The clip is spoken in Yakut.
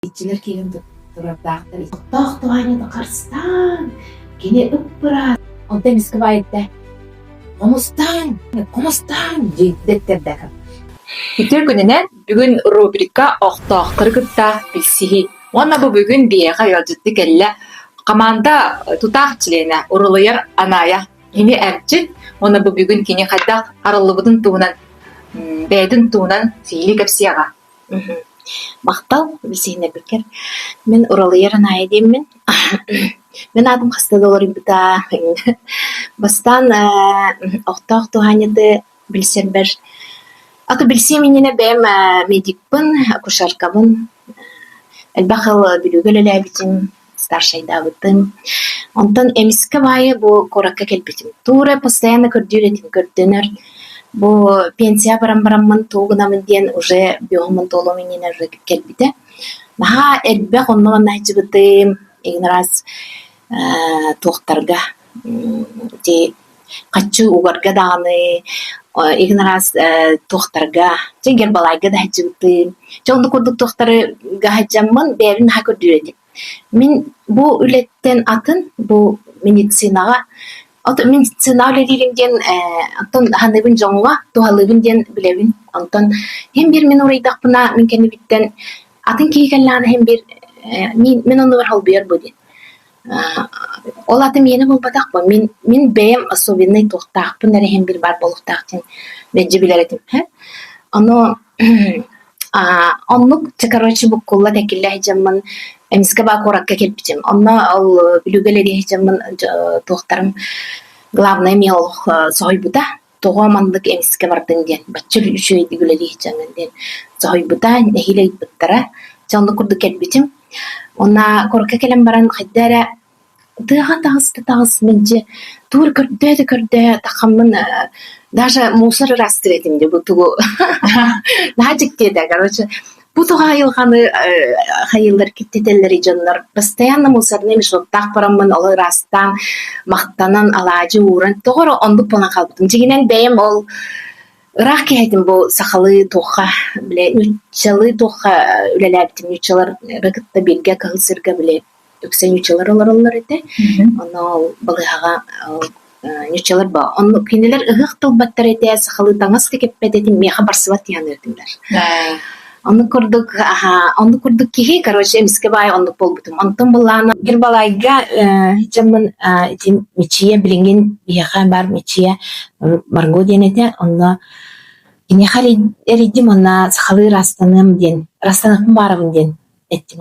Иччилэр киирэн турардаахтар. Оттоох Туһаанньаны харыстаан, кини ып-ыраас. Онтон эмискэ баайда «Хомустаан, хомустаан!» диэттэрдэ. Үтүө күнүнэн бүгүн рубрика «Охтоохтору кытта билсиһии» уонна бу бүгүн биһиэхэ ыалдьыттыы кэллэ команда тутаах чилиэнэ Урулуйар Аная. Кини эмчит уонна бу бүгүн кини хайдах арыллыбытын туһунан бэйэтин туһунан сиһилии кэпсиэҕэ. Махтал, билсиһиннэрбиккэр. Мин Уралыйар Анаайа диэммин. Мин аатым хаста да уларыйбыта. Бастаан охтоох туһаанньыты билсэрбэр, аты билсиэм иннинэ бэйэм медикпын, акушеркабын. Элбэх ыал Бүлүүгэ үлэлээбитим. старшайдаабытым. Онтон эмискэ баайы бу куоракка кэлбитим. Туура постоянно көрдүүр этим, көрдөнөр. Бу пенсия баран бараммын тугу гынабын диэн уже биоһумун туолуом иннинэ уже кэлбитэ. Наһаа элбэх онно-манна сылдьыбытым, игин раз туохтарга ити хаччы угарга даҕаны, игин раз туохтарга, чэ Гербалайга да сылдьыбытым. Чэ оннук курдук туохтарга сылдьаммын бэйэбин наһаа көрдүүр этим. Мин бу үлэттэн атын бу медицинаҕа ото медицинаҕа үлэлиирим диэн оттон аһыныыбын дьоҥҥо туһалыыбын диэн билэбин. Онтон иһин биир мин уурайдахпына мин кэннибиттэн атын киһи кэллэҕинэ иһин биир мин мин оннубар холбуйар буо диэн. Ол аты миэнэ буолбатах буо мин мин бэйэм особеннай туохтаахпын эрэ иһин биир баар буолуохтаах диэн мэлдьи билэр этим. Ону Оннук чэ короче буккулла тэккиллэ сылдьаммын эмискэ баа куоракка кэлбитим. Онно ол Бүлүүгэ үлэлии сылдьаммын туохтарым главное эмиэ олох соһуйбута. Тоҕо маннык эмискэ бардыҥ диэн, бачча үчүгэйдик үлэлии сылдьаҥҥын диэн соһуйбута, нэһиилэ ыйыппыттара. Чэ оннук курдук кэлбитим. Уонна куоракка кэлэн баран хайда эрэ Тыаҕа таҕыс да таҕыс мэлдьи тугу эрэ көрдөө да көрдөө таххаммын даже мусор ыраастыыр этим дии бу тугу наһаа дьикти этэ короче бу тоҕо айылҕаны хайыыллар киттэтэллэрий дьоннор постоянно мусорный мешоктаах бараммын ол ыраастаан махтанан алаадьы ууран тоҕо эрэ оннук буолан хаалбытым дьиҥинэн бэйэм ол ыраах киһи этим бу сахалыы туохха бile нууччалыы туохха үлэлээбитим нууччалары кытта бииргэ кыһыл сиргэ били үксэ ньучалар олороллор этэ. Онно ол балыыһаҕа ньучалар онно кинилэр ыһыах тылбаттар этэ, сахалыы таҥас да кэппэт этим, миэхэ барсыбат диэн этилэр. Оннук курдук, аха, оннук курдук киһи, короче, эмискэ баай оннук буолбутум. Онтон былаана Гербалайга дьоммун ити Мичийэ билигин биһиэхэ баар Мичийэ Марго диэн этэ, онно киниэхэ эрийдим уонна сахалыы ыраастаныам диэн, ыраастаныахпын баарабын диэн эттим.